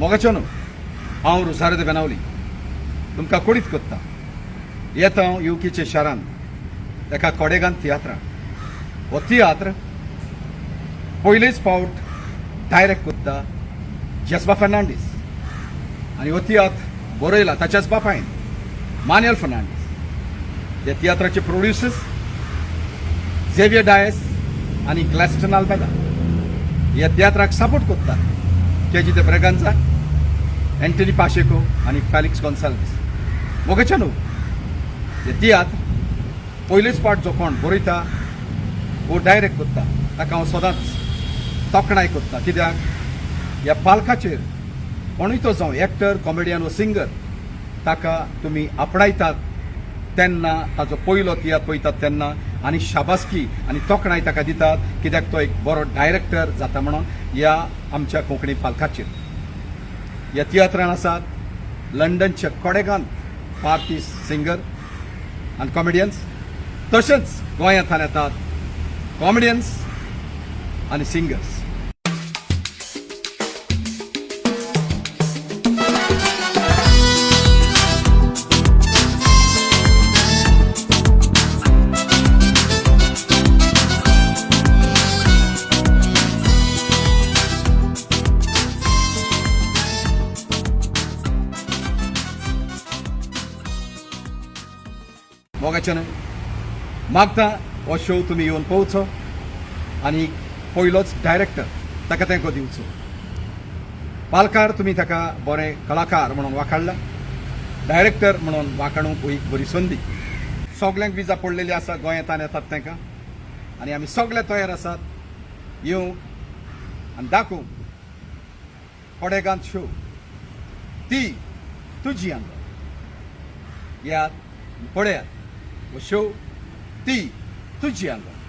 मोगाचो न्हू, हांव रोजारो दे बेनावली तुमकां कोडीत कोत्ता. येता हांव युकेच्या शारांत एका कोडेगान तियात्रान. हो तियात्र पयलेच फावट डायरेक्ट कोत्ता जेस्बा फर्नांडीस आनी हो तियात्र बरयला ताच्याच बापायन मान्यल फर्नांडीस. ह्या तियात्राचे प्रोड्युसर्स झेवियर डायस आनी ग्लॅस्टन आल्मेदा. ह्या तियात्राक सपोर्ट कोत्ता केजी दे ब्रेगांजा, एंटनी पाशेको आनी फेलिक्स गोन्साल्वीस. मोगाच्या न्हू, हे तियात्र पयलेच पाट जो कोण बरयता वो डायरेक्ट कोत्ता ताका हांव सदांच तोखणाय कोत्ता, कित्याक ह्या पालकाचेर कोणूय तो जावं, एक्टर, कॉमेडियन वो सिंगर, ताका तुमी आपणायतात तेन्ना ताजो पयलो तियात्र पळयतात तेन्ना आनी शाबासकी आनी तोखणाय ताका दितात, कित्याक तो एक बरो डायरेक्टर जाता म्हणून ह्या आमच्या कोंकणी पालकाचेर. ह्या तियात्रान आसात लंडनच्या कोडेगान पार्तीस सिंगर आनी कॉमेडियन्स, तशेंच गोंयांतल्यान येतात कॉमेडियन्स आनी सिंगर्स. मोगाचें न्हय, मागता हो शो तुमी येवन पळोवचो आनी पयलोच डायरेक्टर ताका तेंको दिवचो. पालकार तुमी ताका बरे कलाकार म्हणून वाखाडला, डायरेक्टर म्हणून वाखाणूंक एक बरी संदी. सगल्यांक विजा पडलेली आसा, गोंयांत येतात तांकां आनी आमी सगळे तयार आसात येवंक आनी दाखोवंक कोडेगांत शो ती तुजी आंगण. येयात, पळयात हो शो ती तुजी आंगण.